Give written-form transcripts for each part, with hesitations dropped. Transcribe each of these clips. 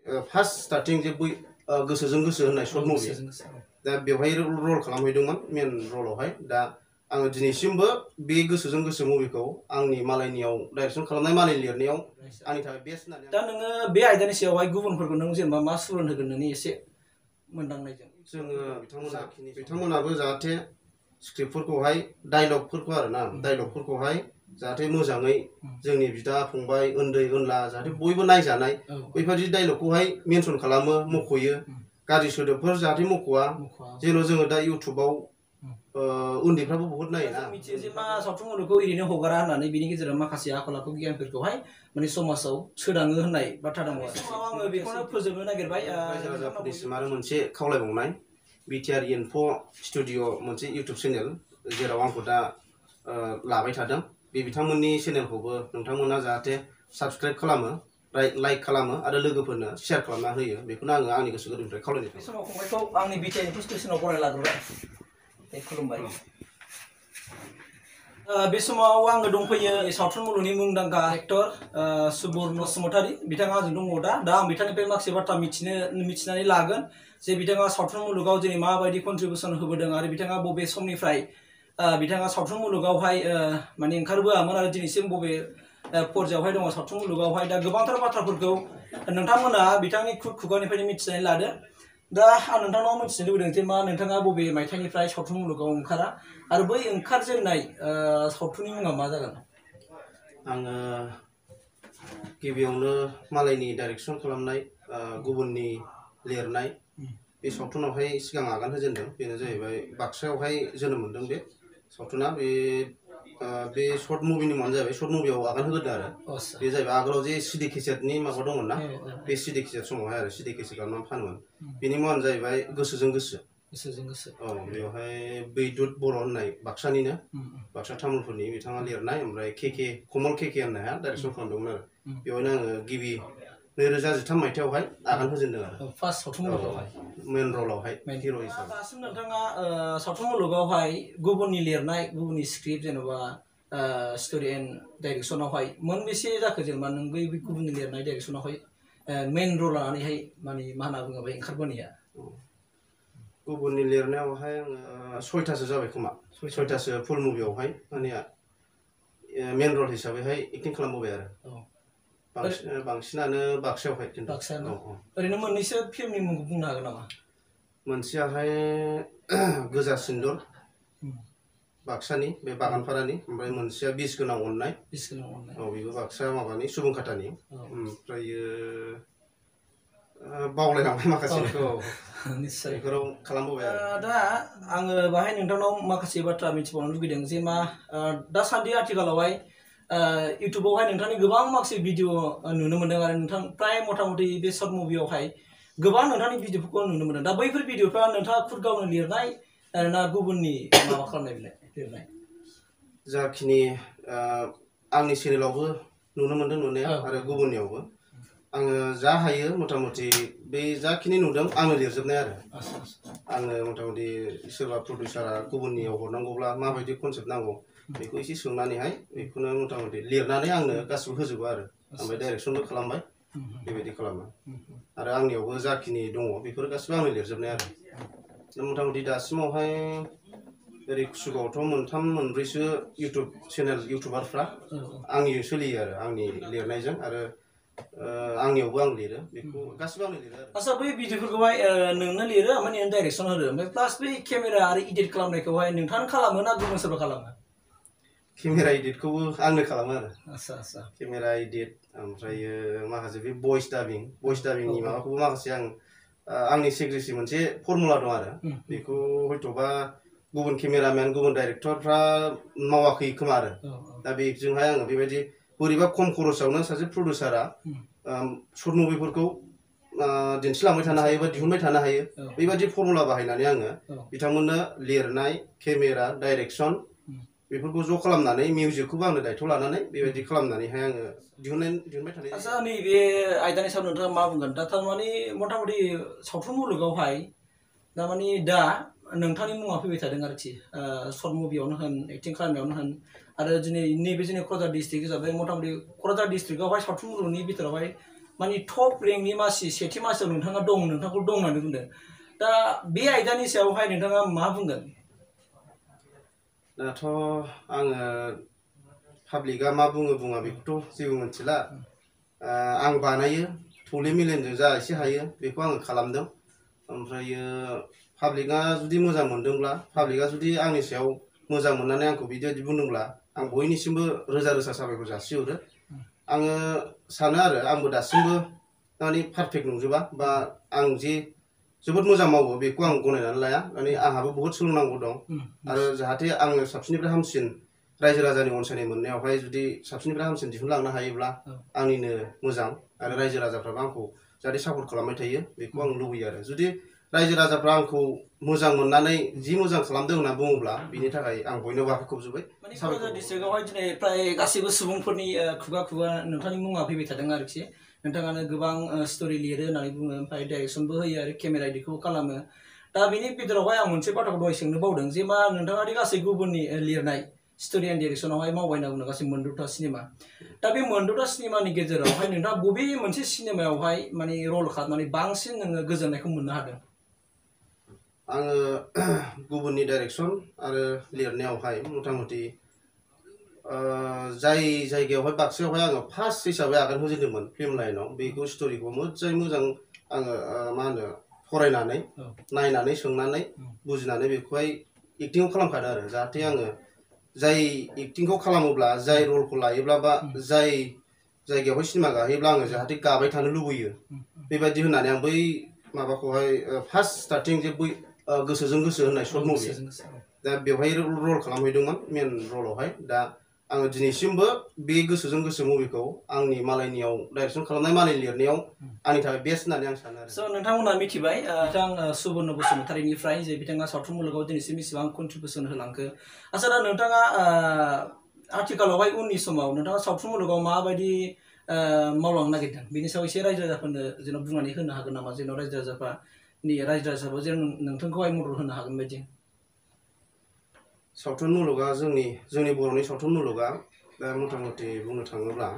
First starting जे बै गोसोजों गोसो होननाय शर्ट मुभि दा बेवहाय रल खालामहैदोंमोन मेन रलावहाय दा आङो दिनैसिमबो बे गोसोजों गोसो मुभिखौ आंनि मालायनियाव डाइरेक्सन खालामनाय मालाय लिरनायाव आंनि थाखाय बेस्ट होननानै दा नोङो बे आयदानि सायावहाय गुबुनफोरखौ नों जेनेबा मा सुबुरुन होगोन नोंनि एसे मोनदांनायजों जोङो बिथांमोनाबो जाहाथे स्क्रिप्टफोरखौहाय डायलगफोरखौ आरोना डायलगफोरखौहाय जाहाथे मोजाङै जोंनि बिदा फंबाय उन्दै उनला जाहाथे बयबो नायजानाय बैबायदि डायलगखौहाय मेनसन खालामो मख'यो गाज्रि सोदोबफोर जाहाथे मख'वा जेन' जोङो दा इउटुबाव उन्दैफ्राबो बहुत नायोना मिथियो जे मा सावथुन मुलुगखौ ओरैनो हगारा होननानै बिनि गेजेराव माखासे आखल आखु गियानफोरखौहाय माने समाजाव सोदाङो होननाय बाथ्रा दङ आङो बेखौनो फोजोबनो नागिरबाय रायजो-राजाफोरनिसिम आरो मोनसे खावलायबावनाय बिटिआर इनफ' स्टुडिअ मोनसे इउटुब चेनेल जेराव आंखौ दा लाबाय थादों बे बिथांमोननि चेनेलखौबो नोंथांमोना जाहाथे साबस्क्राइब खालामो लाइक खालामो आरो लोगोफोरनो शेयार खालामना होयो बेखौनो आङो आंनि गोसो गोरबोनिफ्राय खावलायनाय थाबाय। बे समाव फंबायखौ आंनि बिटिआर इनफ' स्टेसनाव बरायना लाग्रोबाय खुलुमबाय। बे समाव आङो दंफैयो सावथुन मुलुगनि मुंदांखा एक्टर सुबुर्न बसुमतारी बिथाङा आंजों दङ दा आं बिथांनिफ्राय माखासे बाथ्रा मिथिनानै लागोन जे बिथाङा सावथुन मुलुगाव दिनै माबायदि कन्ट्रिबिउसन होबोदों आरो बिथाङा बबे समनिफ्राय बिथाङा सावथुन मुलुगावहाय माने ओंखारबोआमोन आरो दिनैसिम बबे पर्यायावहाय दङ सावथुन मुलुगावहाय दा गोबांथार बाथ्राफोरखौ नोंथांमोना बिथांनि खुगानिफ्रायनो मिथिनानै लादो। दा आं नोंथांनाव मिथिनो लुबैदों जे मा नोंथाङा बबे मायथाइनिफ्राय सावथुन मुलुगाव ओंखारा आरो बै ओंखारजेननाय सावथुननि मुङा मा जागोन? आङो गिबियावनो मालायनि डाइरेक्सन खालामनाय गुबुननि लिरनाय बे सावथुनावहाय सिगां आगान होजेनदों बेनो जाहैबाय बाक्सायावहाय जोनोम मोनदों बे सावथुना बे शर्ट मुभिनि मुङानो जाहैबाय शर्ट मुभियाव आगान होग्रोदों आरो बे जाहैबाय आगोलाव जे सिडि केसेटनि माबा दंमोन ना बे सिडि केसेट समावहाय आरो सिडि केसेट खालामनानै फानोमोन बेनि मुङानो जाहैबाय गोसोजों गोसो औ बेवहाय बैदुत बर' होननाय बाक्सानिनो बाक्सा तामुलपुरनि बिथाङा लिरनाय ओमफ्राय कमल केके होननाया डाइरेक्सन खालामदोंमोन आरो बेवहायनो आङो गिबि 2013 मायथाइयावहाय आगान होजेनदों आरो फार्स्ट सावथुन मुलुगावहाय मेन रलावहाय हिर' हिसाबै। दासिम नोंथाङा सावथुन मुलुगावहाय गुबुननि लिरनाय गुबुननि स्क्रिप्ट जेनेबा स्ट'रि एन्ड डाइरेक्सनावहाय मोनबेसे जाखो जेनेबा नों बै गुबुननि लिरनाय डाइरेक्सनावहाय मेन रल लानानैहाय माने मा होनना बुङो बै ओंखारबोनाया? गुबुननि लिरनायावहाय आङो 6थासो जाबाय खोमा 6थासो फुल मुभियावहाय माने मेन रल हिसाबैहाय एक्टिं खालामबोबाय आरो बांसिनानो बाक्सायावहाय ओरैनो मोननैसो फिल्मनि मुंखौ बुंनो हागोन नामा? मोनसेयाहाय गोजा सिन्दुर बाक्सानि बे बागानपारानि ओमफ्राय मोनसेया बिस गोनां अननाय औ बेबो बाक्सा माबानि सुबुंखातानि ओमफ्रायो बावलायलांबाय माखासेखौ निस्सय बेफोराव खालामबोबाय आरो दा आङो बाहाय नोंथांनाव माखासे बाथ्रा मिथिबावनो लुगैदों जे मा दासान्दि आथिखालावहाय इउटुबावहाय नोंथांनि गोबां माखासे भिडिअ नुनो मोनदों आरो नोंथां प्राय मथा मथि बे सर्ट मुभियावहाय गोबां नोंथांनि भिडिअफोरखौ नुनो मोनदों दा बैफोर भिडिअफ्रा नोंथाङा खुद गावनो लिरनाय ना गुबुननि माबा खालामनाय लिरनाय? जाखिनि आंनि चेनेलावबो नुनो मोनदों नुनाया आरो गुबुननियावबो आङो जा हायो मथा मथि बे जाखिनि नुदों आङो लिरजोबनाय आरो आङो मथा मथि सोरबा प्रडिउसारा गुबुननियाव हरनांगौब्ला माबायदि कनसेप्ट नांगौ बेखौ एसे सोंनानैहाय बेखौनो मथा मथि लिरनानै आंनो गासिबो होजोबो आरो ओमफ्राय डाइरेक्सनबो खालामबाय बेबायदि खालामो आरो आंनियावबो जाखिनि दङ बेफोर गासिबो आंनो लिरजोबनाय आरो मथा मथि दासिमावहाय ओरै कुसुगावथ' 3-4सो इउटुब चेनेल इउटुबारफ्रा आंनि सोलियो आरो आंनि लिरनायजों आरो आंनियावबो आं लिरो बेखौ गासिबो आंनो लिरो आरो आच्छा बै भिडिअफोरखौहाय नोंनो लिरो ओमफ्राय नोंनो डाइरेक्सन होरो ओमफ्राय प्लास बै केमेरा आरो इडिट खालामनायखौहाय नोंथाङानो खालामो ना गुबुन सोरबा खालामो? केमेरा इडिटखौबो आंनो खालामो आरो आच्छा केमेरा इडिट ओमफ्रायो माखासे बे भइस डाबिंनि माबाखौबो माखासे आंनि सिक्रेसि मोनसे फर्मुला दं आरो बेखौ हयथ'बा गुबुन केमेरामेन गुबुन डाइरेक्टरफ्रा मावाखै खोमा आरो दा बेजोंहाय आङो बेबायदि बोरैबा खम खरसावनो सासे प्रडिउसारा शर्ट मुभिफोरखौ दिन्थिलांबाय थानो हायो बा दिहुनबाय थानो हायो बेबायदि फर्मुला बाहायनानै आङो बिथांमोननो लिरनाय केमेरा डाइरेक्सन बेफोरखौ ज' खालामनानै मिउजिकखौबो आंनो दायथ' लानानै बेबायदि खालामनानैहाय आङो दिहुनबाय थानाय। आच्छा नैबे आयदानि सायाव नोंथाङा मा बुंगोन दा थारमाने मथा मथि सावथुन मुलुगावहाय दामानि दा नोंथांनि मुङा फैबाय थादों आरोखि शर्ट मुभियावनो होन एक्टिं खालामनायावनो होन आरो दिनै नैबे जोंनि क'क्राझार डिस्ट्रिक्ट हिसाबै मथा मथि क'क्राझार डिस्ट्रिक्टआवहाय सावथुन मुलुगनि बिथोरावहाय माने टप रेंकनि मासि सेथि मासियाव नोंथाङा दं नोंथांखौ दं होननानै बुंदों दा बे आयदानि सायावहाय नोंथाङा मा बुंगोन दाथ' आङो पाब्लिकआ मा बुङो बुङा बेखौथ' जेबो मिथिला आं बानायो थौले मेलेमजों जा एसे हायो बेखौ आङो खालामदों ओमफ्रायो पाब्लिकआ जुदि मोजां मोनदोंब्ला पाब्लिकआ जुदि आंनि सायाव मोजां मोननानै आंखौ बिदि बुंदोंब्ला आं बयनिसिमबो रोजा रोजा साबायखर जासिहरो आङो सानो आरो आंबो दासिमबो माने पारफेक्ट नंजोबा बा आं जे जोबोद मोजां मावो बेखौ आं गनायनानै लाया माने आंहाबो बहुद सोलोंनांगौ दं आरो जाहाथे आङो साबसिननिफ्राय हामसिन रायजो राजानि अनसायनाय मोननायावहाय जुदि साबसिननिफ्राय हामसिन दिहुनलांनो हायोब्ला आंनिनो मोजां आरो रायजो राजाफ्राबो आंखौ जाहाथे सापर्ट खालामबाय थायो बेखौ आं लुबैयो आरो जुदि रायजो राजाफ्रा आंखौ मोजां मोननानै जि मोजां खालामदों होनना बुङोब्ला बिनि थाखाय आं बयनोबो आखाइ खबजोब्बाय माने क'क्राझार डिस्ट्रिक्टआवहाय दिनै प्राय गासैबो सुबुंफोरनि खुगा खुगा नोंथांनि मुङा फैबाय थादों आरोखि नोंथाङानो गोबां स्ट'रि लिरो होननानै बुङो ओमफ्राय डाइरेक्सनबो होयो आरो केमेरा एडिटखौबो खालामो दा बेनि गेजेरावहाय आं मोनसे बाथ्राखौ दहाय सोंनो बावदों जे मा नोंथाङा दि गासै गुबुननि लिरनाय स्ट'रि एन्ड डिरेक्सनावहाय मावबाय होनना बुंदों गासै 9टा सिनेमा दा बे 9टा सिनेमानि गेजेरावहाय नोंथाङा बबे मोनसे सिनेमायावहाय माने रल खालामनानै बांसिन नोङो गोजोननायखौ मोननो हादों आङो गुबुननि डाइरेक्सन आरो लिरनायावहाय मथा मथि जाय जायगायावहाय बाक्सायावहाय आङो फार्स्ट हिसाबै आगान होजेनदोंमोन फिल्म लाइनाव बेखौ स्ट'रिखौ मोजाङै मोजां आङो मा होनो फरायनानै नायनानै सोंनानै बुजिनानै बेखौहाय एक्टिंखौ खालामखादों आरो जाहाथे आङो जाय एक्टिंखौ खालामोब्ला जाय रलखौ लायोब्ला बा जाय जायगायावहाय सिनेमा गाहैयोब्ला आङो जाहाथे गाबाय थानो लुबैयो बेबायदि होननानै आं बै माबाखौहाय फार्स्ट स्टार्टिं जे बै गोसोजों गोसो होननाय शर्ट मुभि दा बेवहाय रल खालामहैदोंमोन मेन रलावहाय दा आङो दिनैसिमबो बे गोसोजों गोसो मुभिखौ आंनि मालायनियाव डाइरेक्सन खालामनाय मालायनि लिरनायाव आंनि थाखाय बेस्ट होननानै आं सानो आरो स' नोंथांमोना मिथिबाय बिथां सुबर्न बसुमतारीनिफ्राय जे बिथाङा सावथुन मुलुगाव दिनैसिम बेसेबां कन्ट्रिबिउसन होलांखो आच्चा दा नोंथाङा आथिखालावहाय उननि समाव नोंथाङा सावथुन मुलुगाव माबायदि मावलांनो नागिरदों बेनि सायाव एसे रायजो राजाफोरनो जेन' बुंनानै होनो हागोन नामा जेन' रायजो राजाफ्राबो जेन नोंथांखौहाय मदद होनो हागोन बायदि सावथुन मुलुगा जोंनि बर'नि सावथुन मुलुगा दा मथा मथि बुंनो थाङोब्ला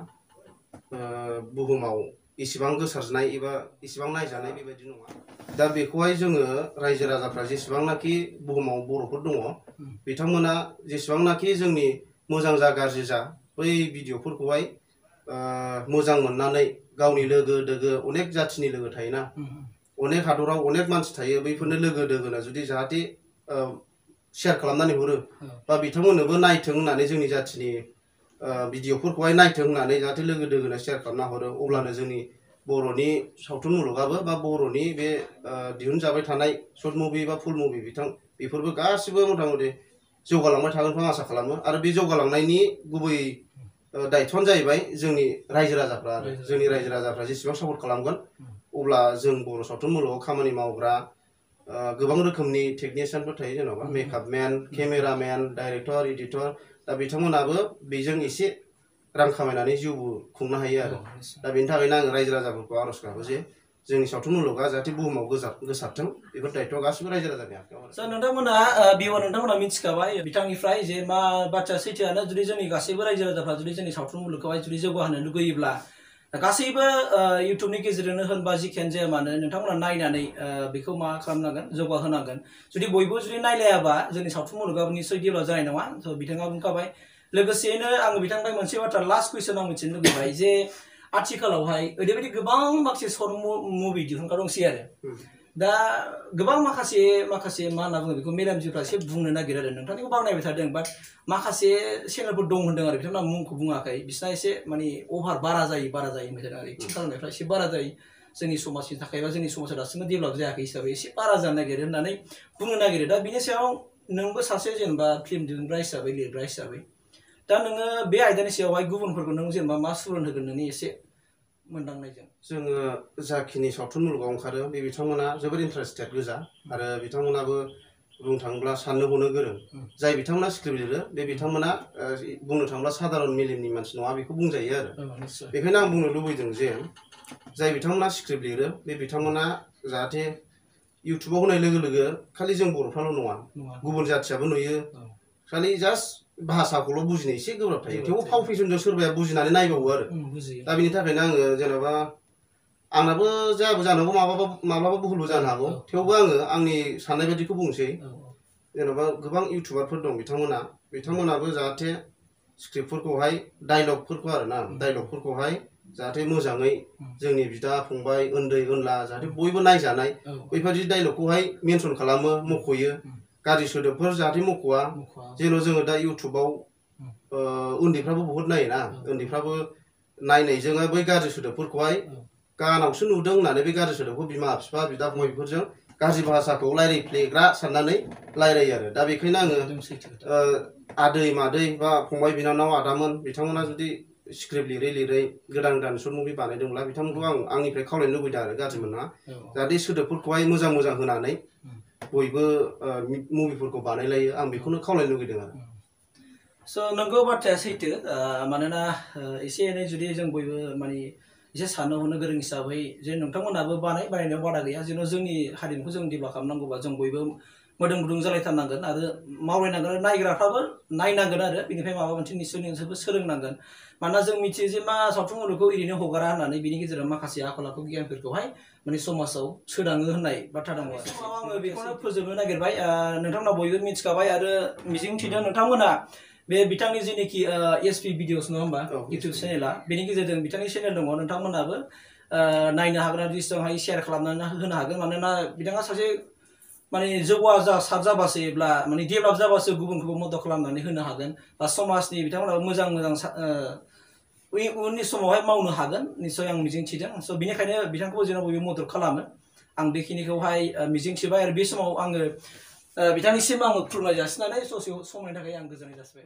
बुहुमाव इसिबां गोसारनाय एबा इसिबां नायजानाय बेबायदि नङा दा बेखौहाय जोङो रायजो राजाफ्रा जेसेबांनाखि बुहुमाव बर'फोर दङ बिथांमोना जेसेबांनाखि जोंनि मोजां जा गाज्रि जा बै भिडिअफोरखौहाय मोजां मोननानै गावनि लोगो दोगो अनेक जाथिनि लोगो थायोना अनेक हादराव अनेक मानसि थायो बैफोरनो लोगो दोगोनो जुदि जाहाथे शेयार खालामनानै हरो बा बिथांमोननोबो नायथों होननानै जोंनि जाथिनि भिडिअफोरखौहाय नायथों होननानै जाहाथे लोगो दोगोनो शेयार खालामना हरो अब्लानो जोंनि बर'नि सावथुन मुलुगाबो बा बर'नि बे दिहुनजाबाय थानाय शर्ट मुभि बा फुल मुभि बेफोरबो गासिबो मथा मथि जौगालांबाय थागोनखौ आं आसा खालामो आरो बे जौगालांनायनि गुबै दायथ'आनो जाहैबाय जोंनि रायजो राजाफ्रा आरो जोंनि रायजो राजाफ्रा जेसेबां सापर्ट खालामगोन अब्ला जों बर' सावथुन मुलुगाव खामानि मावग्रा गोबां रोखोमनि टेकनिशियानफोर थायो जेन'बा मेकआपमेन केमेरामेन डाइरेक्टर एडिटर दा बिथांमोनाबो बेजों एसे रां खामायनानै जिउबो खुंनो हायो आरो दा बेनि थाखायनो आङो रायजो राजाफोरखौ आर'ज गाबो जे जोंनि सावथुन मुलुगा जाहाथे बुहुमाव गोसारथों बेफोर दायथ'आ गासिबो रायजो राजानि आखायाव आरो नोंथांमोना बेयाव नोंथांमोना मिथिखाबाय बिथांनिफ्राय जे मा बाथ्रा सैथोआनो जुदि जोंनि गासैबो रायजो राजाफ्रा जुदि जोंनि सावथुन मुलुगखौहाय जुदि जौगाहोनो लुगैयोब्ला गासैबो इउटुबनि गेजेरजोंनो होनबा जिखियानो जाया मानो नोंथांमोना नायनानै बेखौ मा खालामनांगोन जौगाहोनांगोन जुदि बयबो जुदि नायलायाबा जोंनि सावथुन मुलुगाबो निस्सय डेभेलप जानाय नङा थ' बिथाङा बुंखाबाय लोगोसेयैनो आङो बिथांनिफ्राय मोनसे बाथ्रा लास्ट कुइसन आं मिथिनो लुगैबाय जे आथिखालावहाय ओरैबायदि गोबां माखासे सर्ट मुभि दिहुनग्रा दंसै आरो दा गोबां माखासे मा होनना बुङो बेखौ मेदामजिफ्रा एसे बुंनो नागिरो आरो नोंथांनिखौ बाखनायबाय थादों बाट माखासे चेनेलफोर दं होनदों आरो बिथांमोना मुंखौ बुङाखै बिसिना एसे माने अभार बारा जायो होनबाय थादों आरो एक्टिं खालामनायफ्रा एसे बारा जायो जोंनि समाजनि थाखाय बा जोंनि समाजा दासिमबो डेभेलप जायाखै हिसाबै एसे बारा जानो नागिरो होननानै बुंनो नागिरो दा बिनि सायाव नोंबो सासे जेनेबा फिल्म दिहुनग्रा हिसाबै लिरग्रा हिसाबै दा नोङो बे आयदानि सायावहाय गुबुनफोरखौ नों जेनेबा मा सुबुरुन होगोन नोंनि एसे मोनदांनायजों जोङो जाखिनि सावथुन मुलुगाव ओंखारो बे बिथांमोना जोबोद इन्टारेस्टेड गोजा आरो बिथांमोनाबो बुंनो थाङोब्ला साननो हनो गोरों जाय बिथांमोना स्क्रिप्ट लिरो बे बिथांमोना बुंनो थाङोब्ला साधारन मेलेमनि मानसि नङा बेखौ बुंजायो आरो बेखायनो आं बुंनो लुबैदों जे जाय बिथांमोना स्क्रिप्ट लिरो बे बिथांमोना जाहाथे इउटुबाव होनाय लोगो लोगो खालि जों बर'फ्राल' नङा गुबुन जाथियाबो नुयो खालि जास्ट भाषाखौल' बुजिनो एसे गोब्राब थायो थेवबो फाव फेसनजों सोरबाया बुजिनानै नायबावो आरो दा बेनि थाखायनो आङो जेनेबा आंनाबो जायाबो जानांगौ माब्लाबा भुलबो जानो हागौ थेवबो आङो आंनि साननाय बायदिखौ बुंसै जेन'बा गोबां इउटुबारफोर दं बिथांमोनाबो जाहाथे स्क्रिप्टफोरखौहाय डायलगफोरखौ आरोना डायलगफोरखौहाय जाहाथे मोजाङै जोंनि बिदा फंबाय उन्दै उनला जाहाथे बयबो नायजानाय बैबायदि डायलगखौहाय मेनसन खालामो मख'यो गाज्रि सोदोबफोर जाहाथे मख'वा जेन' जोङो दा इउटुबाव उन्दैफ्राबो बहुत नायोना उन्दैफ्राबो नायनायजों बै गाज्रि सोदोबफोरखौहाय गानावसो नुदों होननानै बे गाज्रि सोदोबखौ बिमा बिफा बिदा फंबाय बेफोरजों गाज्रि भाषाखौ रायज्लायफ्लेग्रा साननानै रायज्लायो आरो दा बेखायनो आङो आदै मादै बा फंबाय बिनानाव आदामोन बिथांमोना जुदि स्क्रिप्ट लिरै गोदान सर्ट मुभि बानायदोंब्ला बिथांमोनखौ आंनिफ्राय खावलायनो लुबैदों आरो गाज्रि मोना जाहाथे सोदोबफोरखौहाय मोजां होनानै बयबो मुभिफोरखौ बानायलायो आं बेखौनो खावलायनो लुबैदों आरो नंगौ बाथ्राया सैथो मानोना एसे एनै जुदि जों बयबो माने एसे साननो हनो गोरों हिसाबै जे नोंथांमोनाबो बानायनायाव बादा गैया जेन' जोंनि हारिमुखौ जों डेभेलप खालामनांगौबा जों बयबो मोदोम गुदुं जालायथारनांगोन आरो मावलायनांगोन आरो नायग्राफ्राबो नायनांगोन आरो बिनिफ्राय माबा मोनसे निस्सय नोंसोरबो सोलोंनांगोन मानोना जों मिथियो जे मा सावथुन मुलुगखौ ओरैनो हगारा होननानै बिनि गेजेराव माखासे आखल आखु गियानफोरखौहाय माने समाजाव सोदाङो होननाय बाथ्रा दङ आङो बेखौनो फोजोबनो नागिरबाय नोंथांमोना बयबो मिथिखाबाय आरो मिजिं थिदों नोंथांमोना बे बिथांनि जेनेखि एसपि भिडिअस नङा होमबा इउटुब चेनेला बेनि गेजेरजों बिथांनि चेनेल दङ नोंथांमोनाबो नायनो हागोन आरो जेसेबां शेयार खालामनानै होनो हागोन मानोना बिथाङा सासे माने जौगासार जाबासोब्ला माने डेभेलप जाबासो गुबुनखौबो मदद खालामनानै होनो हागोन बा समाजनि बिथांमोनाबो मोजां उननि समावहाय मावनो हागोन निस्सय आं मिजिं थिदों बेनिखायनो बिथांखौबो जेन' बयबो मदद खालामो आं बेखिनिखौहाय मिजिं थिबाय आरो बे समाव आङो बिथांनिसिम आङो खुलुमनाय जासिनानै ससे समनि थाखाय आं गोजोननाय जासिबाय